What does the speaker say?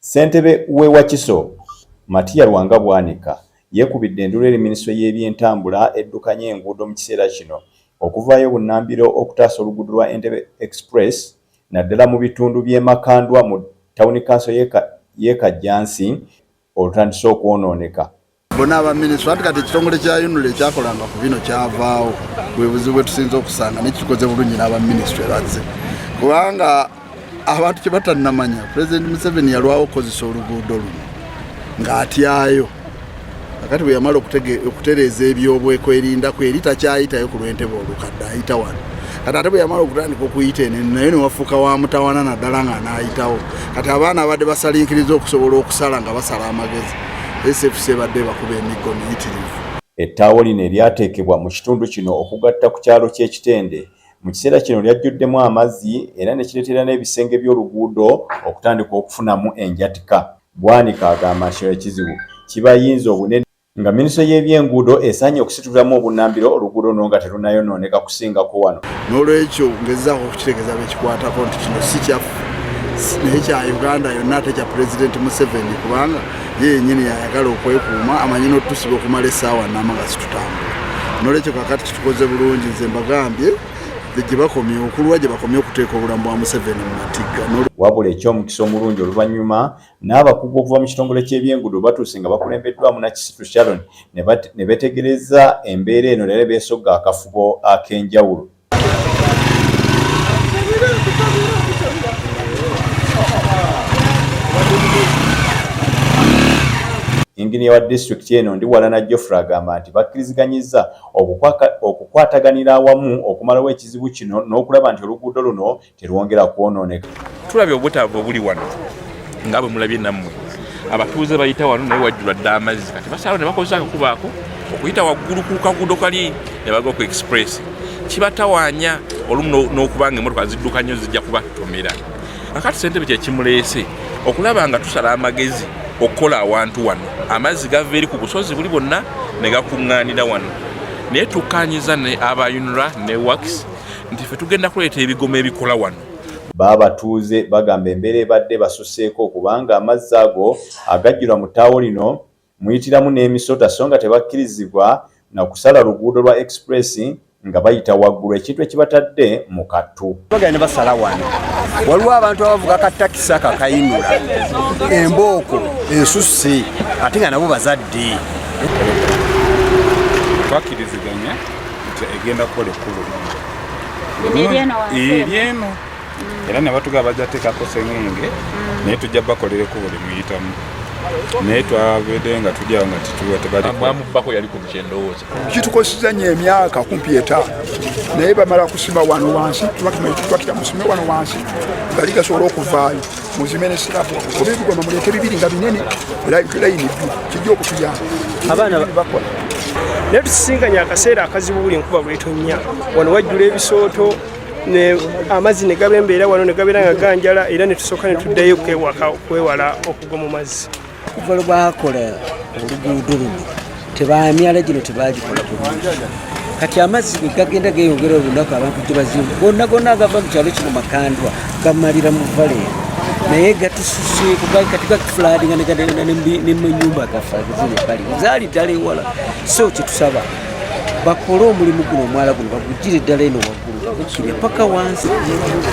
Ssentebe w'e Wakiso, Matia Lwanga Bwanika yeekubidde enduulu eri minisitule y'ebyentambula eddukanya enguudo mu kiseera kino okuvaayo bunnambiro okutaasa oluguudo lwa Entebbe Express naddala mu bitundu by'e Makandwa mu ttawuni kkanso y'e Kajjansi olutandise okwonooneka. Bonna aba minisitule anti kati ekitongole kya UNRA ekyakolanga ku bino kyavaawo, bwe buzibu bwe tusinza okusanga, naye kitukoze bulungi n'aba minisitule bazze, kubanga abantu kye batannamanya, Pulezidenti Museveni yalwawo okukozesa oluguudo luno ng'atyayo. Kakati bwe yamala okutereeza ebyobwekwerinda kweri, takyayitayo ku lw'Entebe olukadde, ayita wano. Kati ate bwe yamala okutandika okuyita eno, naye newafuuka wa mutawana, naddala nga anaayitawo. Kati abaana abadde basalinkiriza okusobola okusala nga basala amagezi, SFC ebadde bakuba emiggo miyitirivu. Ettaawo lino eryateekebwa mu kitundu kino okugatta ku kyalo ky'e Kitende mu kiseera kino lyajjuddemu amazzi era ne kireetera n'ebisenge by'oluguudo okutandika okufunamu enjatika. Bwanika agamba nti kino ekizibu kibayinza obunene nga minisitule y'ebyenguudo esaanye okusituliramu obunnambiro oluguudo luno nga terunnayonooneka kusingako wano. N'olwekyo ngezaako okukitegeeza bekikwatako nti kino si kyaffe, naye kya Uganda yonna, ate kya Pulezidenti Museveni, kubanga ye yennyini yayagala okwekuuma, amanyi n'otusiba okumala essaawa namba nga situtambula. N'olwekyo kakati kitukoze bulungi. Nze mbagambye gye bakomye okulwa, gye bakomye okuteeka obulamu bwa Museveni mu matigga. Wabula eky'omukisa omulungi, oluvannyuma n'abakugu okuva mu kitongole ky'ebyenguudo batuuse nga bakulembeddwamu Nakisitu Sharon ne beetegereza embeera eno era beesogga akafubo ak'enjawulo. Yinginiya wa disitulikiti eno Ndiwalana Geoffrey agamba nti bakkiriziganyizza okukwataganira awamu okumalawo ekizibu kino n'okulaba nti oluguudo luno terwongera kwonooneka. Tulabye obwetaavu obuli wano nga bwe mulabye nammwe. Abatuuze bayita wano naye wajjula dda amazzi, kati basalawo ne bakozesa akakubo ako okuyita waggulu ku kaguudo kali ne bagwa ku express. Kibatawaanya olumu n'okuba nga emmotoka zidduka nnyo, zijja kubatomera. Kakati ssentebe kye kimuleese okulaba nga tusala amagezi okukola awantu wano. Amazzi gava eri ku busozi buli bwonna ne gakuŋŋaanira wano, naye tukkaanyiza ne aba UNRA ne Works nti ffe tugenda kuleeta ebigoma ebikola wano. B'abatuuze bagamba embeera ebadde ebasuseeko kubanga amazzi ago agajjula mu ttaawo lino muyitiramu n'emisota so nga tebakkirizibwa na kusala luguudo lwa Express nga bayita waggulu, ekintu ekibatadde mu kattu. Bagenda ne basala wano, waliwo abantu abavuga ka takisi akakayinula embooko ensusse, ate nga nabo bazadde. Twakkiriziganya nti egenda kukola ekkubo eryeno era ne batugamba bajja teekako sengenge, naye tujja bakolera ekkubo limuyitamu, naye twabedde nga tujjawo nga tituwa tebalimwamubbako yali ku kyendowooza. Kitukoseza nnyo emyaka kumpi 5, naye bamala kusima wano wansi. Twakita musime wano wansi gali gasobola okuvaayo, muzime ne slab oba ebigoma, muleete bibiri nga binene, layini bbiri, kijja okutuyamba. Abaana bakola, naye tusisinkanye akaseera akazibu. Buli nkuba bwetonnya wano wajjula ebisooto, amazzi ne gaba embeera wano ne gabeera nga ganjala, era ne tusooka ne tuddayo kwewala okugwa mu mazzi. Okuva lwe bakola oluguudo luno, tebamyala gino tebagikola bulungi. Kati amazzi bwe gagenda geeyongera olunaku, abantu gye bazimba gonna gonna agava mu kyalo kino Makandwa gamalira mu valley, naye gatususeeko. Kati gafloodinga ne mu nyumba gaffe ziri ebbali zaali ddala ewala. So kyetusaba, bakole omulimu guno, omwala guno bagugire ddala eno waggulu, bagugire paka wansi.